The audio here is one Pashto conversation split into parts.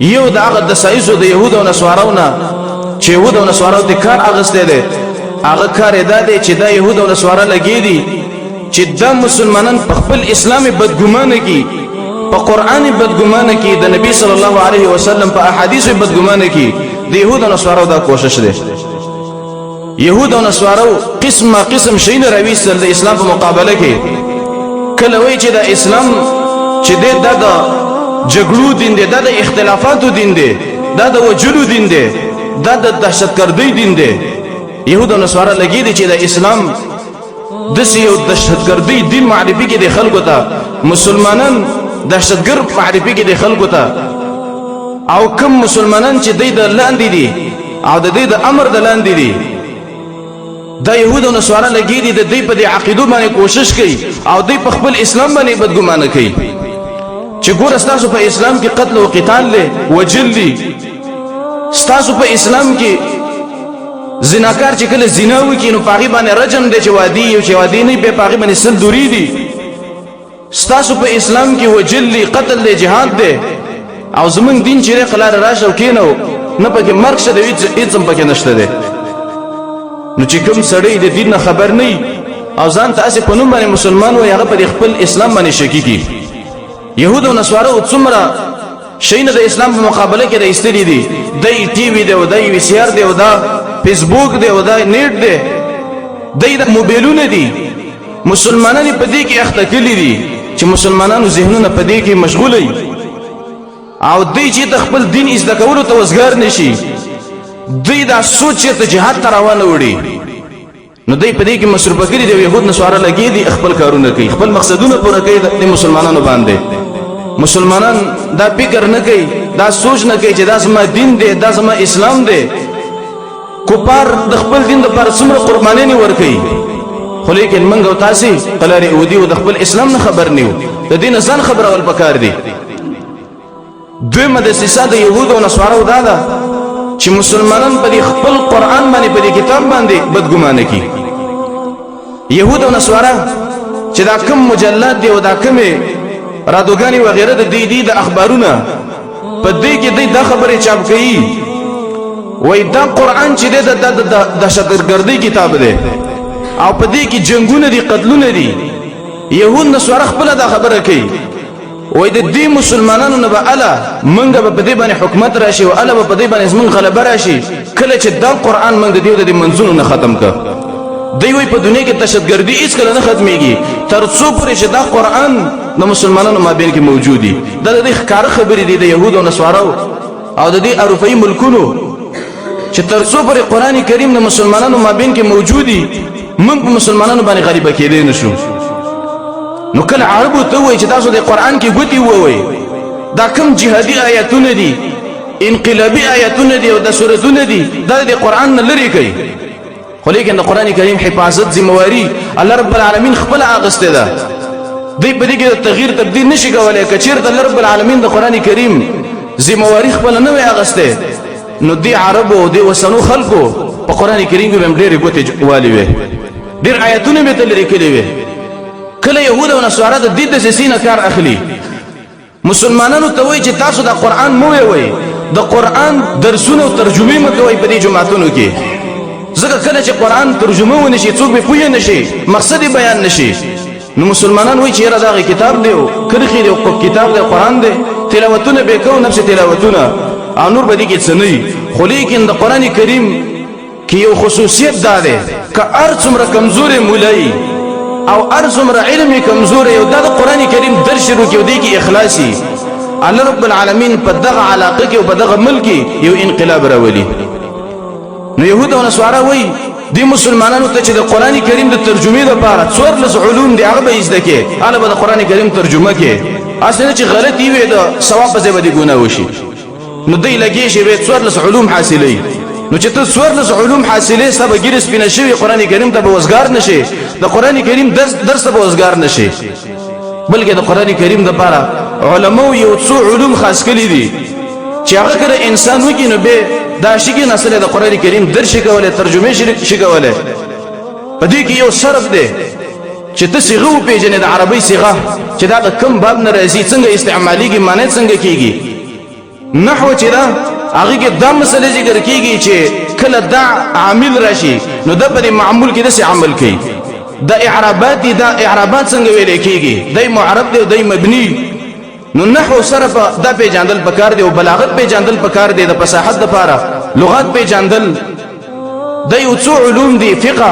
یو د هغه دسایسو د یهودو او نصاراو نه چې یهود او نصاراو ته کار اغستی دی، هغه کار یې دا دی چې دا یهود او نصارا لګې دي چې دا مسلمانان په خپل اسلام بدګمانه کي، په قرآن بدګمانه کي، د نبی صلی الله علیه وسلم په احادیث بدګمانه کي. د یهود او نصاراو دا کوشش دی. یهود او نصاراو قسمه قسم شیونه راویستل د اسلام په مقابله کې. کله وایي چې د اسلام چې دی دا د جګړو دین دی، دا د اختلافاتو دین دی، دا د وجلو دین دی، دا د دهشتګردۍ دین دی. یهود او نصارا لګي دي چې د اسلام داسې یو دهشتګردۍ دین معرفي کې د خلکو ته، مسلمانان دهشتګرد معرفي کې د خلکو ته، او کم مسلمانان چې دی د لاندې دي او د دې د امر د لاندې دي، دا یهود او نصارا لګي دي د دوی په دې عقیدو باندې کوشش کوي او دوی په خپل اسلام باندې بدګمانه کوي چې ګوره ستاسو په اسلام کې قتل او قتال دی، وجل دي، ستاسو په اسلام کې زناکار چې کله زنا وکړي نو په هغې باندې رجم دی چې وادي یو چې وادي نه بیا په هغې باندې 100 دورې دي، ستاسو په اسلام کې وجل دی، قتل دی، جهاد دی، او زمونږ دین چې دی قلاره راشه او کښېنو، نه پکې مرګ شته دی، هېڅ هم پکې نشته دی. نو چې کوم سړی د دین نه خبر نه او ځان ته هسې په نوم باندې مسلمان وایي، هغه په دې خپل اسلام باندې شکي کي. یهود او نصارو څومره شیونه د اسلام په مقابله کې را ایستلي دي، دی ټي وي دی او دی وي سي ار دی او دا فیسبوک دی او دا نیټ دی، دی د موبایلونه دي. مسلمانان په دې کې اخته کړي دي چې مسلمانانو ذهنونه په دې کې مشغولي او دوی چې د خپل دین زده کولو ته وزګار نشي، دوی دا سوچ چې ته جهاد ته روانه وړي، نو دوی په دې کې مصروفه کړي دي. یهود نصارا لګي دي، خپل کارونه کوي، خپل مقصدونه پوره کوي د مسلمانانو باندې. مسلمانان دا فکر نه کوي، دا سوچ نه کوي چې دا زما دین دی، دا زما اسلام دی. کفار د خپل دین لپاره څومره قربانۍ نه ورکوي، خو لیکن موږ او تاسې قلارې اودي او د خپل اسلام نه خبر نه یو، د دې نه ځان خبرول پکار دي. دویمه دسیسه د یهودو او نصاراو دا ده چې مسلمانان په دې خپل قرآن باندې، په دې کتاب باندې بدګمانه کړي. یهود او نصارا چې دا کوم مجلات دی او دا کومې رادوګانې وغیره د دوی دي د اخبارونه، په دې کې دوی دا خبرې چاپ کوي، وایي دا قرآن چې دی د دهشتګردۍ کتاب دی او په دې کې جنګونه دي، قتلونه دي. یهود نصارا خپله دا خبره کوي، وایي د دې مسلمانانو نه به اله موږ به په دې باندې حکومت راشي او اله به په دې باندې زموږ غلبه راشي کله چې دا قرآن موږ د دې د منځونو نه ختم کړ. دوی وایي په دنیا کې دهشتګردي هېڅکله نه ختمېږي تر څو پورې چې دا قرآن د مسلمانانو مابین کې موجود دي. دا د دې ښکاره خبرې دي د یهودو او نصاراو او د دې اروپایي ملکونو چې تر څو پورې قرآن کریم د مسلمانانو مابین کې موجود دي، موږ په مسلمانانو باندې غالبه کېدی نه شو. نو کله عربو ته ووایي چې تاسو د قرآن کې ګوتې ووایئ، دا کوم جهادي آیتونه دي، انقلابي آیتونه دي او د سورتونه دي، دا د قرآن نه لرې کوي. خو لیکن د قرآن کریم حفاظت ذمهواري الله رب العالمین خپله اخیستې ده. دوی په دې کې د تغییر تبدیل نشي کولی. که چېرته الله رب العالمین د قرآن کریم ذمهواري خپله نه وی اخیستې، نو دې عربو او دې اوسنو خلکو په قرآن کریم کې به هم ډېرې ګوتې والي وې، ډېر آیتونه به یې ته لرې کړي وې. کله یهود او نصارا د دې دسیسې نه کار اخلي، مسلمانانو ته وایي چې تاسو د قرآن مه وایئ، د قرآن درسونه او ترجمې مه کوئ په دې جوماتونو کې، ځکه کله چې قرآن ترجمه ونه شي، څوک به پوه نه شي، مقصد یې بیان نه شي. نو مسلمانان وایي چې یاره دغه کتاب دی او کرښې دی او کتاب دی، قرآن دی، تلاوتونه به کوو، نفس تلاوتونه او نور به دې کې څه نه وي. خو لیکن د قرآن کریم کې یو خصوصیت دا دی که هر څومره کمزوری مولایي او هر څومره علم یې کمزوری او دا د قرآن کریم درس شروع کړي او دې کې اخلاص وي، الله رب العالمین په دغه علاقه کې او په دغه ملک کې یو انقلاب راولي. نو یهود او نصارا وایي دې مسلمانانو ته چې د قرآن کریم د ترجمې دپاره 14 علوم دي، هغه به یې زده کړې، هله به د قرآن کریم ترجمه کړې، هسې نه چې غلطي وي د ثواب په ځای به دې ګناه وشي. نو دوی لګې شي به 14 علوم حاصلوي. نو چې ته 14 علوم حاصلې، ستا به ږیره سپینه شوي، قرآن کریم ته به وزګار نه شې، د قرآن کریم درس ته به وزګار نه شې، بلکې د قرآن کریم دپاره علماو یو څو علوم خاص کړي دي چې هغه کله انسان وکړي نو بیا دا شي کېناستلی د قرآن کریم درس شي کولی، ترجمې شي کولی. په دې کې یو صرف دی چې ته صیغه وپېژنې، د عربۍ صیغه چې دا د کوم باب نه راځي، څنګه استعمالېږي، معنی څنګه کېږي. نحو چې دا هغه کې دا مسله ذکر کیږي چې کله دا عامل راشي نو د په معمول کې داسې عمل کوي. دا اعرابات دي، دا اعرابات څنګه ویل کیږي؟ دای معرب دی او دای مبني. نو نحو صرف دا پیژندل پکار دی او بلاغت پیژندل پکار دی، د فصاحت لپاره لغت پیژندل. د یو څو علوم دي، فقه،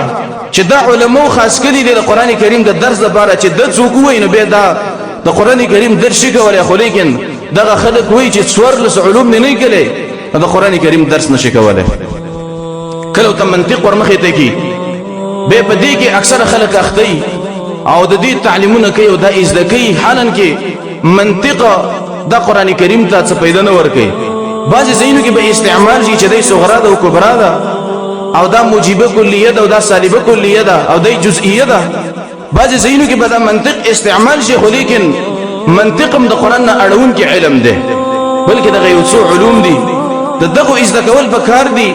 چې دا علماو خاص کړي دي د قران کریم د درس لپاره، چې د څوک وایي نو بیا دا د قران کریم درس شي کولای. خو لیکن دغه خلک وایي چې 14 علوم نه کړي د قران کریم درس نشي کولای. کله ته منطق ورمخې ته کی به په دې کې اکثره خلک اخته او د دې تعلیمونه کوي او دا زده کوي، حالان کې منطق د قران کریم ته څه پیدا نه ور کوي. بعضې ځایونو کې به استعمال شي چې دی صغرا ده او کبرا ده او دا موجبه کلیه ده او دا سالبه کلیه ده او دا جزئیه ده. بعضې ځایونو کې به دا منطق استعمال شي، خو لیکن منطق هم د قرآن نه اړوونکی علم دی، بلکې دغه یو څو علوم دي، د دغو زده کول پکار دي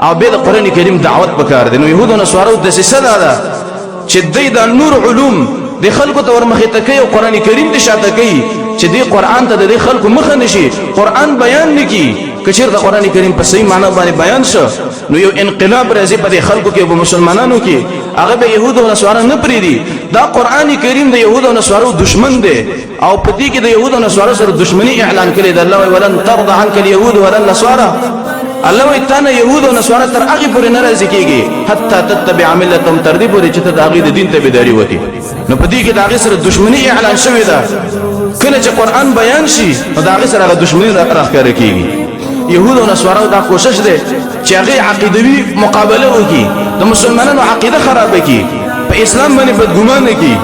او بیا د قرآن کریم دعوت پکار دی. نو یهودو نصارو دسیسه دا ده چې دوی دا نور علوم د خلکو ته ورمخې ته کوي او قرآن کریم ته شاته کوي چې دې قرآن ته د دې خلکو مخه نشي، قرآن بیان نکي. که چېرته قرآن کریم په صحیح معنا باندې بیان شو نو یو انقلاب راځي په دې خلکو کې او په مسلمانانو کې، هغه به یهود او نصارا نه پرېږدي. دا قرآن کریم د یهود او نصارو دشمن دی او په دې کې د یهود او نصارا سره دشمني اعلان کړې ده. الله وایي ولن ترضى عنك اليهود ولا النصارى. الله وایي تا نه یهود او نصارا تر هغې پورې نه راضي کېږي حتی تتبع ملتهم، تر دې پورې چې ته د هغې د دین تابعداري وکړې. نو په دې کې د هغې سره دشمني اعلان شوې ده. کله چې قرآن بیان شي نو د هغې سره هغه دشمني راښکاره کېږي. یهود او نصارو دا کوشش دی چې هغې عقیدوي مقابله وکړي، د مسلمانانو عقیده خرابه کړي، په اسلام باندې بدګمانه کړي.